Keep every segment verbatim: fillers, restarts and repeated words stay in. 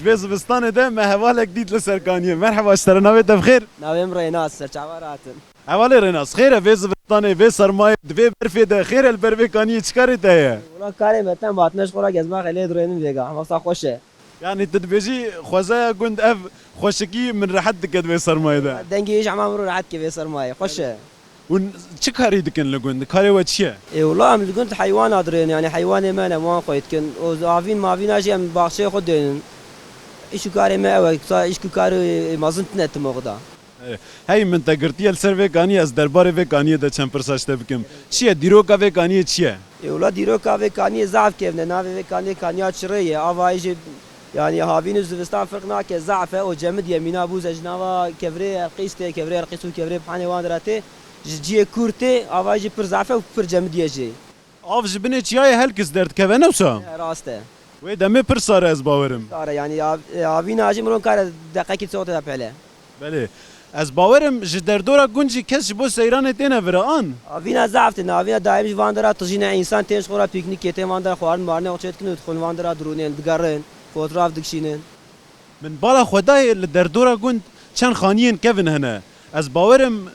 Vê zivistanê de me hevalek dît li ser kaniyê. Merheba, ji te re, navê te bi xêr? Navê min Rênas, serçava rahat in. Hevalê Rênas, xêr e vê zivistanê, vê sermayê, di vê berfê de xêr e li ber vê kaniyê çi karê te heye? Wela karê me tem hatine ji xwe re gezmaxê lê dirênin vêga, hema wisa xweş e. Yanî tu dibêjî xwezaya gund ev xweşikî min rehet dike di vê sermayê de. Dengê wî ji hema min re rehet dike vê sermayê, xweş e. Hûn çi karî dikin li gund? Karê we çi ye? Ê wela em li gund heywana dirênin, yanî heywanê me ne, wan xwê dikin. Û avîn mavîna jî em baxçeyê xwe dênin. Îş û karê me ew e, sa îş û karê mezin tune tim oxda. Hey, min te girtiye li ser vê kaniyê, ez derbarê vê kaniyê de çend pirsa ji te bikim. Çi ye? Dîroka vê kaniyê çi ye? Ê wela dîroka vê kaniyê zaf kevn e. Navê vê kaniyê Kaniya Çirê ye. Avayî jî, yanî havîn û zivistan firq nake, zaf e. O cemidî ye, mîna bûz e, ji nava kevirê Elqîs tê, kevirê Elqîs û kevirê Bihanê wan dira tê. Ji ciyê kûr tê, avayî jî pir zaf e û pir cemidî ye jî. Av ji binê çiyayê helkis derdikeve, ne wisa? He, rast e. Wê demê pir sar e, ez bawerim. Sar e, yanî av-, e, avîna jî miron kare deqekî çotê de pele. Belê. Ez bawerim ji derdora gund jî kes ji bo seyranê têne vira an? Avîna zaf têne, avîna daîm ji van dera tijîne, însan tên ji xwe re pîknîkê, tên van dera xwarin marnê xwe çêdikin û dixwin van dera dirûnên, digerin, fotraf dikişînin. Min bala xwe dayê li derdora gund çend xaniyên kevin hene. Ez bawerim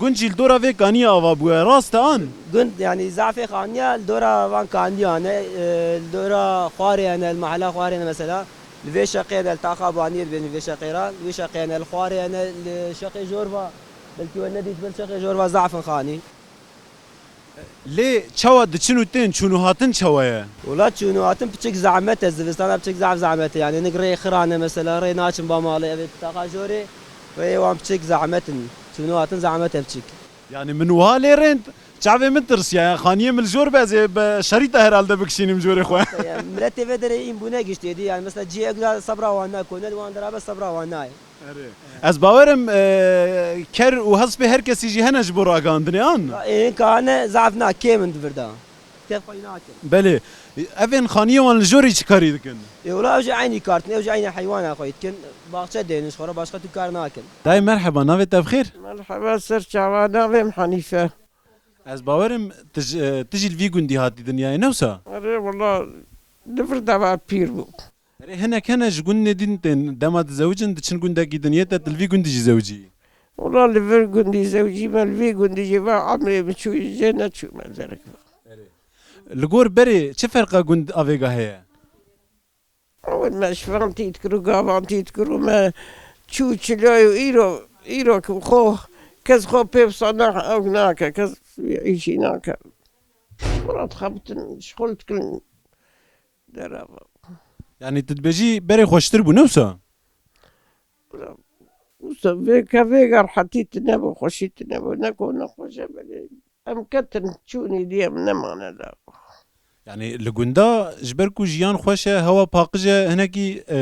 gund jî li dora vê kaniyê ava bûye. Rast e an? Gund, yanî zafê xaniya li dora van kaniyan e, e, li dora Xwarê hene, li mehela Xwarê hene mesela. Li vê şeqê hene, li taxa Baniyê dibêjin vê şeqê re. Li vê şeqê hene, li Xwarê hene, li şeqê Jorva. Belkî we nedîtibin, li şeqê Jorva zaf in xanî. Lê çawa diçin û tên, çûn û hatin çawa ye? Wela çûn û hatin piçik zehmet e, zivistana piçik zaf zehmet e. Yanî hinek rê xiran e mesela, rê naçin ba malê, ev ê taxa Jorê, rêyê wan piçik zehmet in. Çûn û hatin zehmet e piçik. Yanî min wiha lê rênd, çavê min tirsiya, ya xaniyê min li jor be, ez ê bi şerîta herhalde bikişînim jorê xwe. Yanî miletê vê derê în bûne giştê dî, yanî mesela cihê guda sebra wan nake, ne li wan dera be sebra wan nayê. Erê. Ez bawerim, e, ker û hespê her kesî jî hene ji bo ragihandinê an? Ê, hêka hene, zaf na, kêm in di vir de. Kef xwey nakin. Belê. Evên xaniyê wan li jorî çi karî dikin? Ê, wela ew jî eynî kar dikin, ew jî eynî heywana xwey dikin. Baxçe dênin ji xwe re, başqa tu kar nakin. Dayê merheba, navê te bi xêr? Merheba, ser çava, navê min Henîfe. Ez bawerim tu ji, e, tu jî li vî gundî hatî dinyayê, ne wisa? Erê, wela li vir de va pîr bû. Erê, hinek hene ji gundê din tên, dema dizewicin, diçin gundekî din, yê te tu li vî gundî jî zewicî? Wela li vir gundî zewicî me, li vî gundî jî va emrê min çû, jê neçûme derek. Li gor berê çi ferqa gund a vêga heye? Ewil me şivan tî dikir û gavan tî dikir û me çû çiloy û îro, îro ki xo kes xo pê wisa na-, ew nake, kes îşî nake. Wela dixebitin, şixul dikin. Derava. Yanî tu dibêjî berê xweştir bû, ne wisa? Wisa vê ke vêga rehetî tune bû, xweşî tune bû, ne ku nexweş e belê. Em ketin çûnî dî em nemane da. Yanî li gunda ji ber ku jiyan xweş e, hewa paqij e, hinekî, e,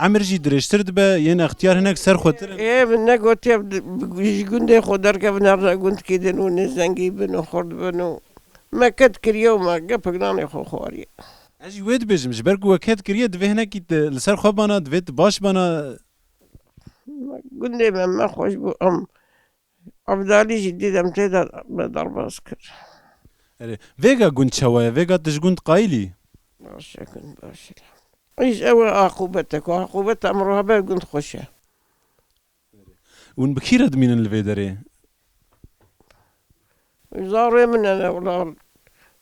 emir jî dirêjtir dibe, yên extiyar hinek serxwetir in. Ê, min negotiye bi, bi, ji gundê xwe derkevin, her ne gundkî din û nêzengî bin û xurt bin û me ket kiriye û me gepik nanê xwe xwariye. Ez jî wê dibêjim, ji ber ku we ket kiriye, divê hinekî te li ser xwe bana, divê tu baş bana. Gundê me, me xweş bû, em Evdalî jî dî dem tê de me derbas kir. Erê, vêga gund çawa ye? Vêga tu ji gund qayîl î? Baş e, gund baş e. Îş ew e aqûbet e, ku aqûbet emro hebe gund xweş e. Hûn bi kî re dimînin li vê derê? Zarê min hene, wila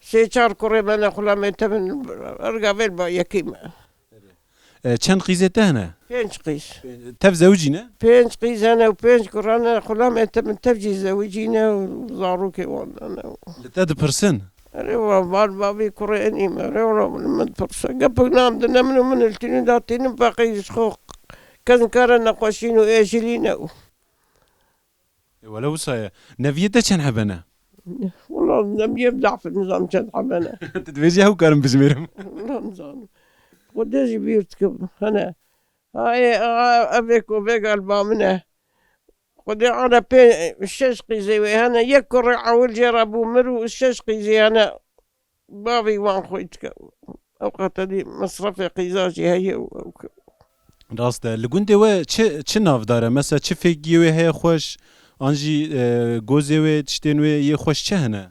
sê çar kurê me ne, xulamê te min erga vêl ba yekî me. E, çend qîzê te hene? Pênc qîz. Tev zewicî ne? Pênc qîz hene û pênc kur hene, xulamê te min tev jî zewicî ne û zarokê wan hene. Li te dipirsin? Erê wa, bar bavî kurê enî me, erê wila min, min dipirse. Gepik nam dine min û min li tînin da tînin, feqî ji xwe kes nikare nexweşîn û êşilî ne û. E, wele wisa ye. Neviyê te çend hebe ne? Wela neviyê zaf in, nizam çend hebe ne. Tu dibêjî ew karim bijmêrim. Wela nizanim. Xwedê jî bîr dikim. Hene. Ha, ê, a, ev ê ku vêga li ba min e. Xwedê ana pê, şeş qîzê wê hene. Yek kurê ewil jê re bû mir û şeş qîzê hene. Bavê wan xwî dike. Ew qetedî mesrefê qîza jî heye û ew ke. Rast e. Li gundê we çi, çi navdar e? Mesela çi fêkiyê wê heye xweş? An jî, e, gozê wê, tiştên wê yê xweş çi hene?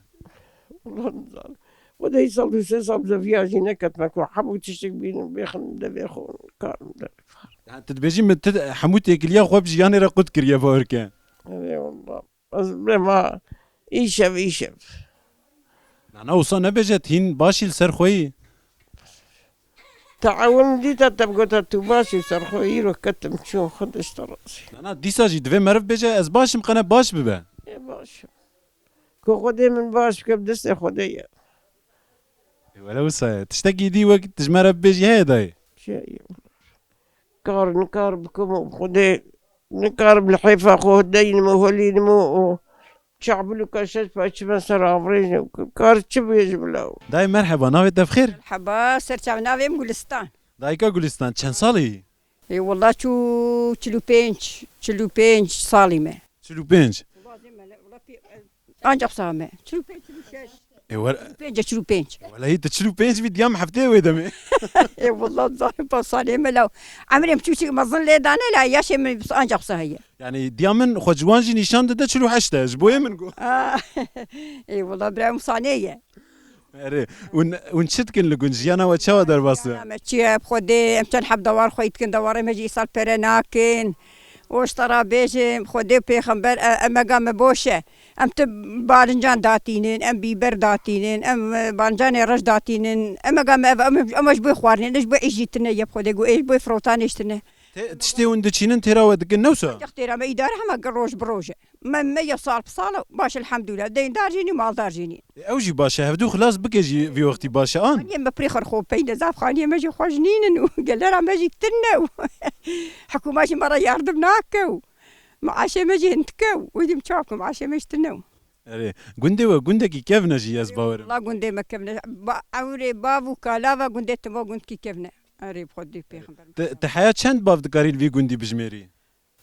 Wala nizanim. Xwedê îsal du sê sal zeviya jî neketme ku hebû tiştek bînin bêxin devê xwe karim derê. Ha, tu dibêjî min tu hemû têkiliya xwe bi jiyanê re qut kiriye, bawer ke. Eyvallah. Ez bema îşev, îşev. Nana, wisa nebêje, tu hîn baş î li ser xwe yî. Teawin dîta te bigota tu baş î, ser xwe îro ketim çûn, Xwedê ji te razî. Nana, dîsa jî divê meriv bêje, ez baş im, qene baş bibe. Ê baş im. Ku Xwedê min baş bike, bi destê Xwedê ye. Ê wele wisa ye. Tiştekî dî wek tu ji me re bibêjî heye dayê? Şey, kar nikar bikim û Xwedê nikarim li hêfa xwe deynim û helînim û, û çabilûka şeş paçime ser avrêjim. Kar çi bêjim law? Dayê merheba, navê te bi xêr? Merheba, ser çav, navê min Gulistan. Dayika Gulistan, çend salî yî? Ê, wela çû çil û pênc, çil û pênc salî me. Çil û pênc. Ancak saha me. Çil û pênc, çil û şeş. Ê, wer- Pênc, çil û pênc. Welehî tu çil û pênc bî, diya min heftê wê demê. Ê, wela zalim pa salê me law. Emrê min çûçik mezin lê dane la, yaşê min ancak saha ye. Yani diya min xwe ciwan jî nîşan dide, çil û heşt e, ji bo yê min got. Aa, ê, wela bira min sanê ye. Erê, hûn, hûn çi dikin li gund? Jiyana we çawa derbas e? Jiyana me çi ye? Bi Xwedê em çend heb dewar xweyî dikin, dewarê me jî îsal pere nakin. Û ji te re bêjim, Xwedê û pêxember, e, emega me boş e. Em ti barincan datînin, em bîber datînin, em, e, barincanê reş datînin. Emega me ev, em, em ji bo xwarinê, ne ji bo êş jî tine ye, bi Xwedê got, ê ji bo firotanê jî tine. Te, tiştê hûn diçînin têra we dikin, ne wisa? Ancak têra me îdare hema roj bi roj e. Me, me ya sal bi sal e, baş elhamdülillah. Deyndar jî nî, maldar jî nî. Ew jî baş e, hevdû xilas bike jî vî wextî baş e an. Xaniyê me pirê xwe xwe peyne zaf, xaniyê me jî xweş nînin û gelera me jî tune û hikûma jî me re yardim nake û maaşê me jî hindike û wî dîm çawa ku maaşê me jî tune û. Erê, gundê we gundekî kevn e jî ez bawer im. Wela gundê me kevn e. Ba, ewrê bav û kala ve gundê timo gundkî kevn e. Erê, bi Xwedê pêxember. Te, te heya çend bav dikarî li vî gundî bijmêrî?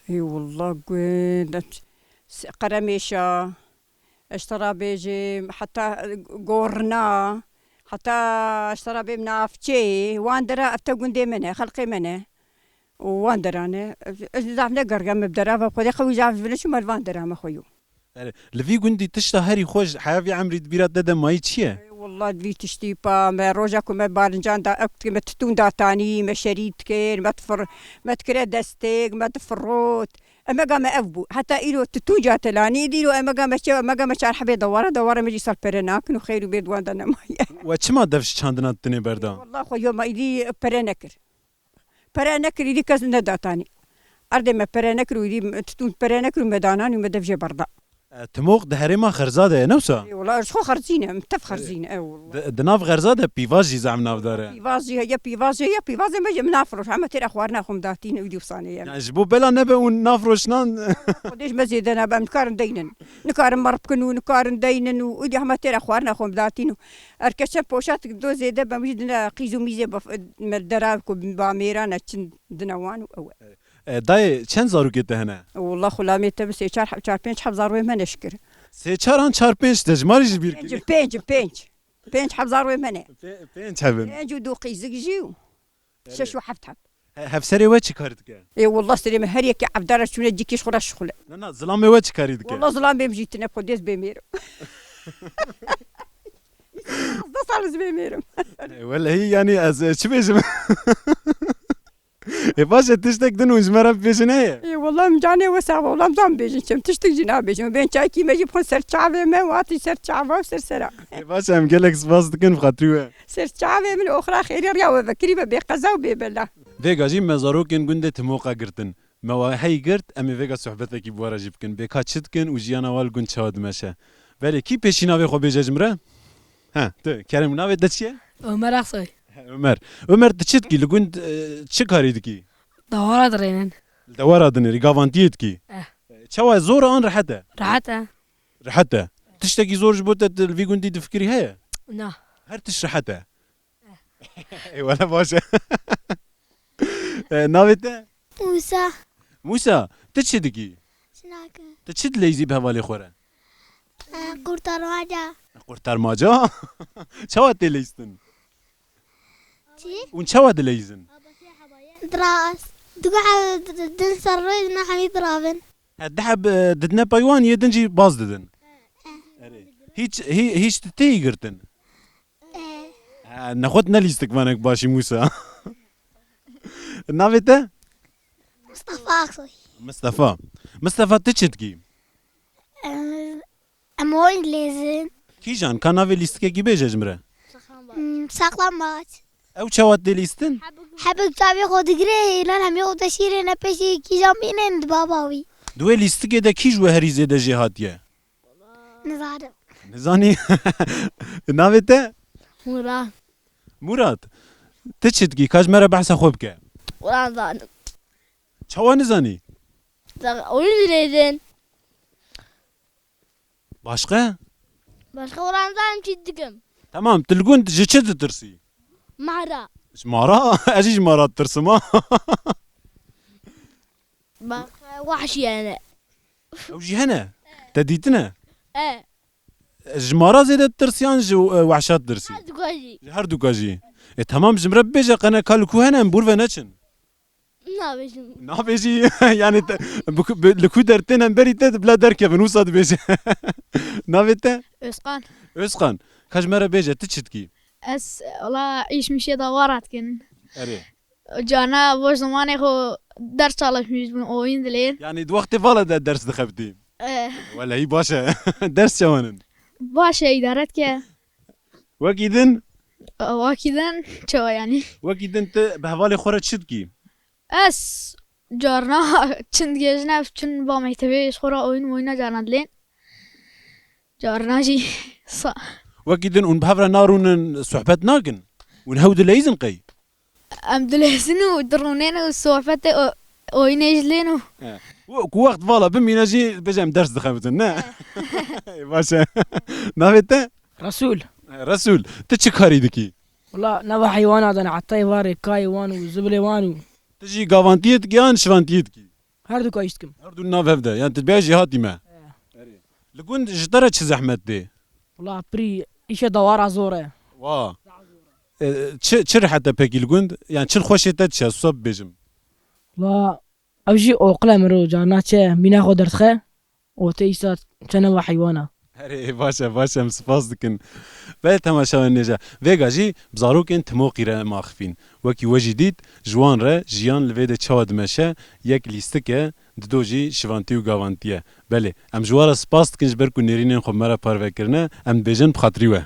Ê wela gund, em ç-, s-, Qeremêşa, ez te re bêjim, heta, e, Gorna, heta ez te re bêm Navçeyê, wan dera ev te gundê me ne, xelqê me ne. Û wan dera ne. Ez zaf ne gerge me bi dera ve Xwedê qewî zaf vine çû me li van dera me xwe yo. Erê, li vî gundî tişta herî xweş heya vî emrî di bîra te de mayî çi ye? Ey, wela vî tiştî pa me roja ku me barincan da, ew me titûn datanî, me şerî dikir, me difir-, me dikire destêk, me difirot. Emega me ev bû. Heta îro titûn catelanî, îro emega me çi, emega me çar hebê dewara, dewara me jî sal pere nakin û xeyr û bê di wan de nemaye. We çima dev ji çandina tinê berda? Wela xwe yo me îdî pere nekir. Pere nekir, îdî kes nedatanî. Erdê me pere nekir û îdî titûn pere nekir û me danan û me dev jê berda. E, Timoq di herêma Xerza de ye, ne wisa? Ê, wela ez xwe xerzîne, em tev xerzîne, e, wela. Di, di nav Xerza de pîvaz jî zehf navdar e. Pîvaz jî heye, pîvaz jî heye, pîvazê me jî em nafroş. Hema têra xwarina xwe em datîne, wî dî wisa neye. Yani ji bo bela nebe hûn nafroşnan. Xwedê ji me zêde nebe, em nikarin deynin. Nikarin merv bikin û nikarin deynin û, û dî hema têra xwarina xwe em datîn û. Erke çend poşat do zêde be, min jî dine qîz û mîzê bef-, me dera ku ba mêran e çin dine wan û ew e. E, dayê, çend zarokê te hene? Wela xulamê te bi sê çar heb, çar pênc heb zarokê me ne şikir. Sê çar an çar pênc te ji marî jî bîr Pênc, kirî? Pênc, pênc. Pênc heb zarokê me ne. Pê-, pênc hebin. Pênc û du qîzik jî û Erê. Şeş û heft heb. He-, hevserê we çi karî dike? Ê, wela serê me her yekê evdara çûne cîkî ji xwe re şixule. Na, na, zilamê we çi karî dike? Wela zilamê min jî tine, xwe dêz bê mêrim. Pazdeh sal ez bê mêrim. Ê, welehî, yanî ez, e, çi bêjim? Ê, baş e, tiştek din hûn ji me re bibêjin heye? Ê, wela em canê we sax be, wela em zan bêjin çi, em tiştek jî nabêjin. Bên çaykî me jî bixwin ser çavê me, û hatî ser çava û ser sera. Ê, baş e, em gelek spas dikin bi xatirî we. Ser çavê min oxira xêrê riya we vekirî be bê qeza û bê bela. Vêga jî me zarokên gundê Timoqa girtin. Me wa hey girt, em ê vêga sohbetekî bi we re jî bikin. Bê ka çi dikin û jiyana wa li gund çawa dimeşe. Belê kî pêşî navê xwe bêje ji min re? He, tu, kerem, navê te çi ye? Ömer Aksoy. He, Ömer. Ömer, tu çi dikî? Li gund, e, çi karî dikî? Dewara dirênin. Li dewara dinêrî, gavantiyê dikî? Eh. E, çawa, zor e an rehet e? Rehet e. Rehet e. Tiştekî zor ji bo te, tu li vî gundî difikirî heye? Na. Her tişt rehet e. Ê, wele baş e. E, navê te? Musa. Musa, tu çi dikî? Çi nakim? Tu çi dileyzî bi hevalê xwe re? E, qurtarmaca. Qurtarmaca? Çawa tê leyztin? Çi? Hûn çawa dileyzin? Dras. Dugu din ser rê dine hemî diravin. He, di heb, e, didine pey wan, yê din jî baz didin. Erê. Hiç, hi-, hiç tu têyî girtin? E. He, nexwet ne lîstikvanek başî Musa. Navê te? Mustafa Aksoy. Mistefa. Mistefa, tu çi dikî? Em, em oyun lêzin. Kîjan, ka navê lîstikekî bêje ji min re? Hmm, saklambaç. Ew çawa tê lîstin? Hebik çavê xwe digire, lan hemî xwe de şîrê ne pêşî kîjan bînin di baba wî. Di wê lîstikê de kî ji we herî zêde jê hatiye? Nizanim. Nizanî? Navê te? Murat. Murat, tu çi dikî? Ka ji me re behsa xwe bike. Wala nizanim. Çawa nizanî? Oyun dilêzin. Başka? Başka wala nizanim çi dikim. Tamam, tu li gund ji çi ditirsî? Mara. Ji mara? Ez jî ji mara ditirsim ha. Bak, wahşî yani. Ew jî hene. Te dîtine? E. Ji mara zêde ditirsiyan ji, e, wehşa ditirsî? Her duka jî. Ji her duka jî. E, tamam, ji min re bibêje, qene ka li ku hene, em bûr ve neçin? Nabêjim. Nabêjî, yani te, bi ku, bi, li ku dertên em berî te bila derkevin, wisa dibêje. Navê te? Özkan. Özkan, ka ji me re bêje, tu çi dikî? Ez, wala, îş mişê dawara dikin. Erê. Carna boş zamanê xwe ders çalışmış bûn, oyun dilên. Yani di wextê vala de ders dixebitî? Eh. Welehî baş e. Ders çawan in? Baş e, îdare dike. Wekî din? Wekî din çawa yani? Wekî din tu bi hevalê xwe re çi dikî? Ez carna çin digêjine, çin ba mektebê ji xwe re oyun moyuna carna dilên. Carna jî sa- Wekî din hûn bi hev re narûnin, sohbet nakin? Hûn hew dileyîzin qey? Em dileyîzin û dirûnên û sohbetê o-, oyunê jî lên û. He. Ku wext vala bimîne jî bêje em ders dixebitin, ne? Baş e. Navê te? Resûl. He, Resûl, tu çi karî dikî? Wala nava heywana de ne, etayê varê kayê wan û zibilê wan û. Tu jî gavantiyê dikî yan şivantiyê dikî? Her du kayîş dikim. Her du nav hev de. Yani tu bêjî hatî me. He. Erê. Li gund ji te re çi zehmet tê? Wala pirî îşe dawara zor e. Wa. E, çi, çi rehet e pekî li gund? Yani çi xweşê te diçe, wisa bibêjim? Wala ew jî oqil e miro, carna çe mîna xwe derdixe. Û te îsa çene ve heywana. Erê, baş e, baş e, em spas dikin. Belê temaşevanên hêja, vêga jî bi zarokên Timoqî re em axifîn. Wekî we jî dît, ji wan re jiyan li vê de çawa dimeşe, yek lîstik e, dido jî şivantî û gavantî ye. Belê, em ji wan re spas dikin ji ber ku nêrînên xwe bi me re parve kirine, em dibêjin bi xatirî we.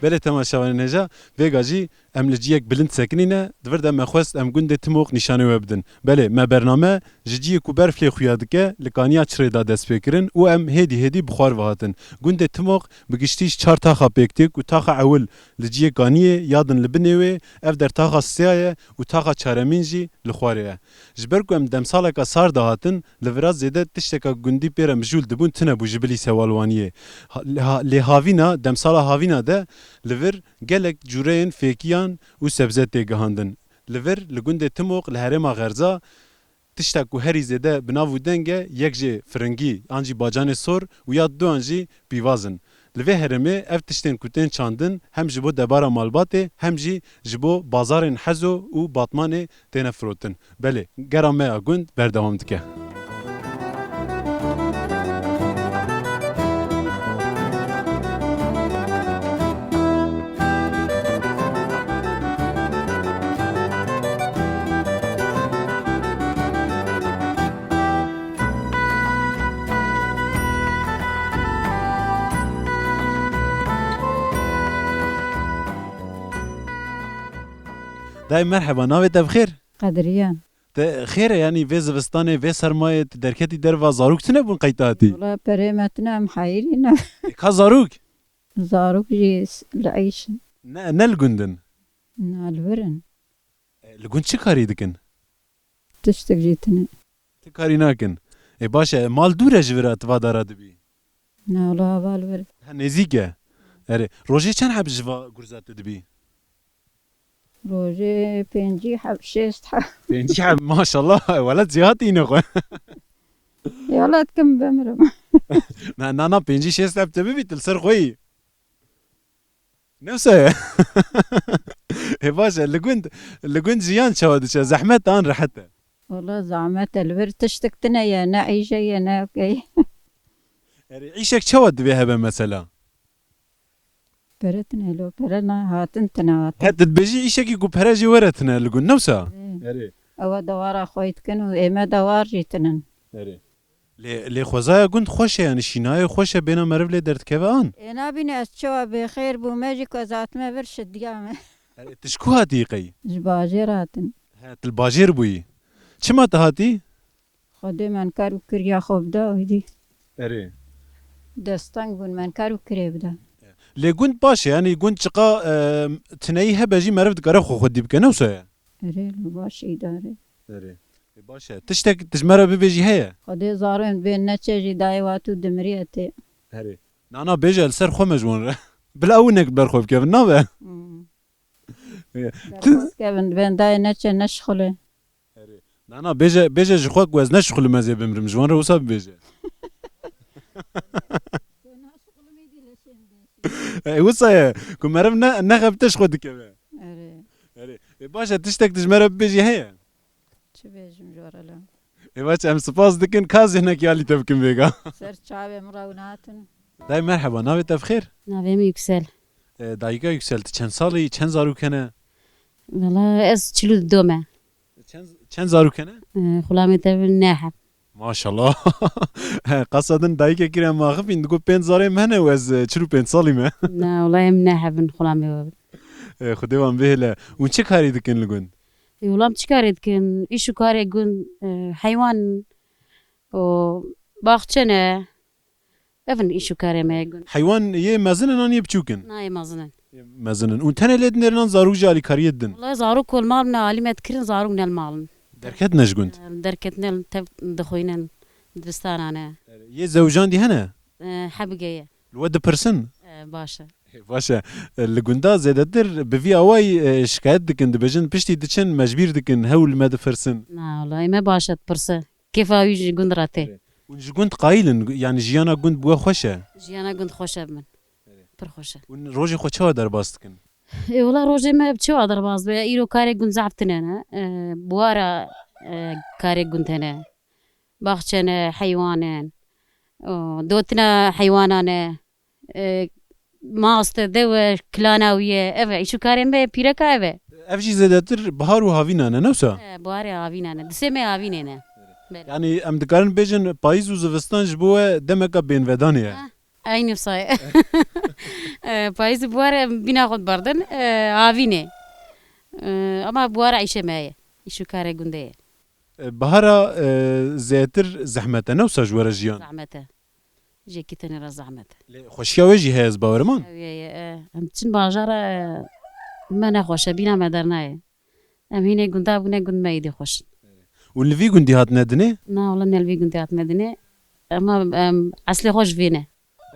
Belê temaşevanên hêja, vêga jî em li ciyek bilind sekinîne, di vir de me xwest em gundê Timoq nîşanê we bidin. Belê, me bername ji ciyê ku berf lê xuya dike, li kaniya Çirê da dest pê kirin û em hêdî hêdî bi xwar ve hatin. Gundê Timoq bi giştî ji çar taxa pêk tê ku taxa ewil li ciyê kaniyê ya din li binê wê, ev der taxa sêya ye û taxa çaremîn jî li xwarê ye. Ji ber ku em demsaleka sar de hatin, li vira zêde tişteka gundî pê re mijûl dibûn tune bû ji bilî sewalwaniyê. Ha-, lê ha-, lê havîna, demsala havîna de li vir gelek cûreyên fêkiyan û sebze tê gihandin. Li vir, li gundê Timoq, li herêma Xerza, tişta ku herî zêde bi nav û deng e, yek jê firingî an jî bacanê sor û ya duan jî pîvaz in. Li vê herêmê ev tiştên ku tên çandin hem ji bo debara malbatê hem jî ji bo bazarên Hezo û Batmanê têne firotin. Belê, gera me ya gund berdewam dike. Dayê merheba, navê te bi xêr? Qedriye. Te xêr e, yanî vê zivistanê, vê sermayê tu derketî derva, zarok tune bûn qey te hatî? Wala perê me tune, em heyirî ne. E, ka zarok? Zarok jî s-, li eyş in. Ne, ne li gund in? Na li vir in. E, li gund çi karî dikin? Tiştek jî tune. Ti karî nakin. E, baş e, mal dûr e ji vir a, tu va dara dibî? Na, wala heval vir. Ha, nêzîk e. Erê, rojê çend heb ji va gurza tu dibî? Rojê pêncî heb, şêst heb. Pêncî heb, maşallah, welat zêde îne xwe. Welat kim bimirim. Na, na, na, pêncî şêst heb te bibî, tu li ser xwe yî. Ne wisa ye? Ê baş e, li gund, li gund jiyan çawa diçe? Zehmet an rehet e? Wala zehmet e, li vir tiştik tine ye, ne îşe ye, ne key. Erê, îşek çawa divê hebe mesela? Pere tine lo, pere na hatin tine hatin. He, tu dibêjî îşekî ku pere jî were tine li gund, ne wisa? Erê. Erê. Ewa dewara xwe dikin û ême dewar jî tinin. Erê. Lê, lê xwezaya gund xweş e, yanî şînayê xweş e, bêna meriv lê derdikeve an? Ê nabîne ez çawa bêxêr bûm, me jî ku ez hatime vir şidiya me. Erê, tu ji ku hatî qey? Ji bajêr hatin. He, tu li bajêr bûyî. Çima tu hatî? Xwedê min kar û kiriya xwe bida êdî. Erê. Desteng bûn, min kar û kirê bida. Lê gund baş e, yanî gund çiqa, e, tineyî hebe jî meriv dikare xwe xwedî bike, ne wisa ye? Erê, li baş îdare. Erê. Ê, baş e. Tiştek tu ji me re bibêjî heye? Xwedê zarên bên neçe jî dayê wa tu dimiriye tê. Erê. Nana bêje li ser xwe me ji wan re. Bila ew nek ber xwe bikevin, nabe? Hmm. Ê, Ber tu- xwe bikevin, bên dayê neçe neşixule. Erê. Nana bêje, bêje ji xwe ku ez neşixulim ez ê bimrim. Ji wan re wisa bibêje. E, wisa ye ku meriv ne, nexebite ji xwe dikeve. Erê. Erê. E, baş e, tiştek tu ji me re bibêjî heye? Çi bêjim ji we re la? E, baş e, em spas dikin, ka zihnekî alî te bikin vêga. Ser çavê min re hûn hatin. Dayê merheba, navê te bi xêr? Navê min Yüksel. E, dayika Yüksel, tu çend salî, çend zarok hene? Valla ez çil û du me. Çend, çend zarok hene? E, xulamê te bin ne heb. Maşallah. He, qasa din dayikekî re em axifîn, digot pênc zarê min hene û ez, e, çil û pênc salî me. Na, wala em ne hebin xulamê we bin. E, Xwedê wan bihêle. Hûn çi karî dikin li gund? E, wala em çi karê dikin? Îş û karê gund, e, heywan û baxçe ne. Ev in îş û karê me yê gund. Heywan yê mezin in an yê biçûk in? Na, yê mezin in. Yê mezin in. Û tenê lê dinêrin an zarok jî alîkariyê didin? Wala zarok ku li mal ne alî me dikirin, zarok ne li mal in. Derketine ji gund? Em derketine tev dixwînin, dibistanan e. Yê zewicandî hene? E, hebige ye. Li we dipirsin? E, baş e. Baş e. Li gunda zêdetir bi vî awayî, e, şikayet dikin, dibêjin piştî diçin mecbîr dikin, hewl me dipirsin. Na, wala me baş e dipirse. Kêfa wî ji gund re tê. Hûn ji gund qayîl in, yanî jiyana gund bi we xweş e? Jiyana gund xweş e bi min. Pir xweş e. Hûn rojê xwe çawa derbas dikin? Ê, wela rojê me bi çawa derbas be? Îro karê gund zehf tune ne. E, buhara, e, karê gund hene. Baxçe ne, heywan in. O, dotina heywanan e. E, mast e, dew e, kilana wî ye. Ev e, îş û karê me pîreka ev e. Ev jî zêdetir bihar û havînan e, ne wisa? E, buharê havînan e. Di sê meh havînê ne. Belê. Yanî em dikarin bêjin payîz û zivistan ji bo we demeka bênvedanê ye. Ha, eynî wisa ye. E, payîz û buhar em bîna xwe diberdin, e, havînê. E, ama buhar îşê me ye. Îş û karê gundê ye. E, bihara, e, zêtir zehmet e, ne wisa ji we re jiyan? Zehmet e. Jêkî tenê re zehmet e. Lê xweşiya wê jî heye, ez bawer im an. Ew ye, ye, e. Em diçin bajara, e, me nexweş e, bîna me dernayê. Em hînê gunda bûne, gund me êdî xweş in. Hûn li vî gundî hatine dinê? Na, wala ne li vî gundî hatine dinê. Ema, em, eslê xwe ji vê ne.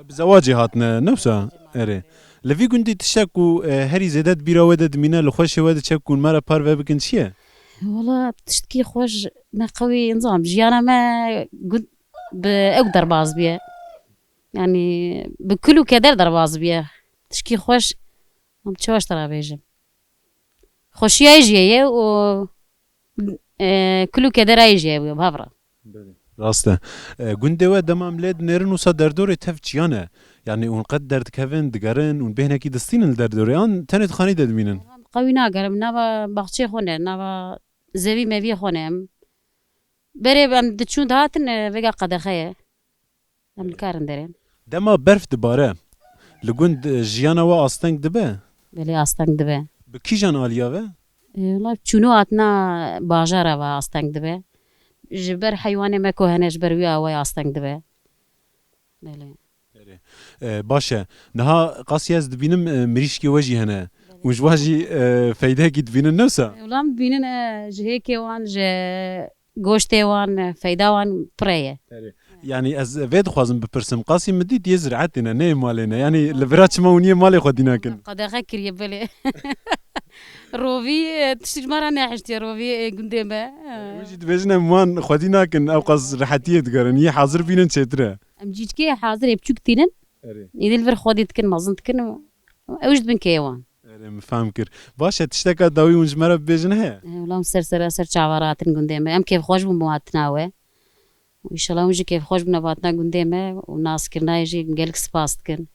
Bi zewacê hatine, ne wisa? Erê. Li vî gundî tiştek ku, e, herî zêde di bîra we de dimîne, li xweşê we diçe ku hûn me re parve bikin çi ye? Wala tiştkî xweş me qewî, nizam, jiyana me gund bi ew derbas bûye. Yanî bi kul û keder derbas bûye. Tişkî xweş, em çawa ji te re bêjim? Xweşiya jî ye û, e, kul û kedera jî ye, bi hev re. Belê. Rast e. E, gundê we dema em lê dinêrin wisa derdorê tev çiyan e. Yanî hûn qet derdikevin, digerin, hûn bêhnekî distînin li derdorê an tenê di xanî de dimînin? Em qewî nagerim, nava baxçeyê xwe ne, nava zevî meviyê xwe ne em. Berê em diçûn dihatin, e, vêga qedexe ye. Em nikarin derên. Dema berf dibare, li gund, e, jiyana we asteng dibe? Belê, asteng dibe. Bi kîjan aliya ve? E, wela çûno hatina bajara ve asteng dibe. Ji ber heywanê me ku hene, ji ber wî awayê asteng dibe. Belê. Erê. E, baş e. Niha qasî ez dibînim, e, mirîşkê we jî hene. Belê. Û ji wan jî, e, feydekî dibînin, ne wisa? E, wela em dibînin, e, ji hêkê wan, ji goştê wan, e, feyda wan pire ye. Erê. Yanî ez vê dixwazim bipirsim. Qasî min dît yê ziraetê ne, ne yê malê ne. Yanî li vira çima hûn yê malê xwedî nakin? Qedexe kiriye, belê. Rovî, e, tiştî ji me re nehiştiye, rovî, e, gundê me. E. Wî jî dibêjin em wan xwedî nakin, ew qas rehetiyê digerin. Yê hazir bînin çêtir e. Em cîçkê hazirê biçûk tînin. Erê. Êdî li vir xwedî dikin, mezin dikin û Ew jî dibin keyê wan. Erê, min fehm kir. Baş e, tişteka dawî hûn ji me re bibêjin heye? Wela hûn ser sera ser çawa re hatin gundê me. Em kêfxweş bûn bo hatina we. Û înşallah hûn jî kêfxweş bûne bo hatina gundê me û naskirina ye jî gelek spas dikin.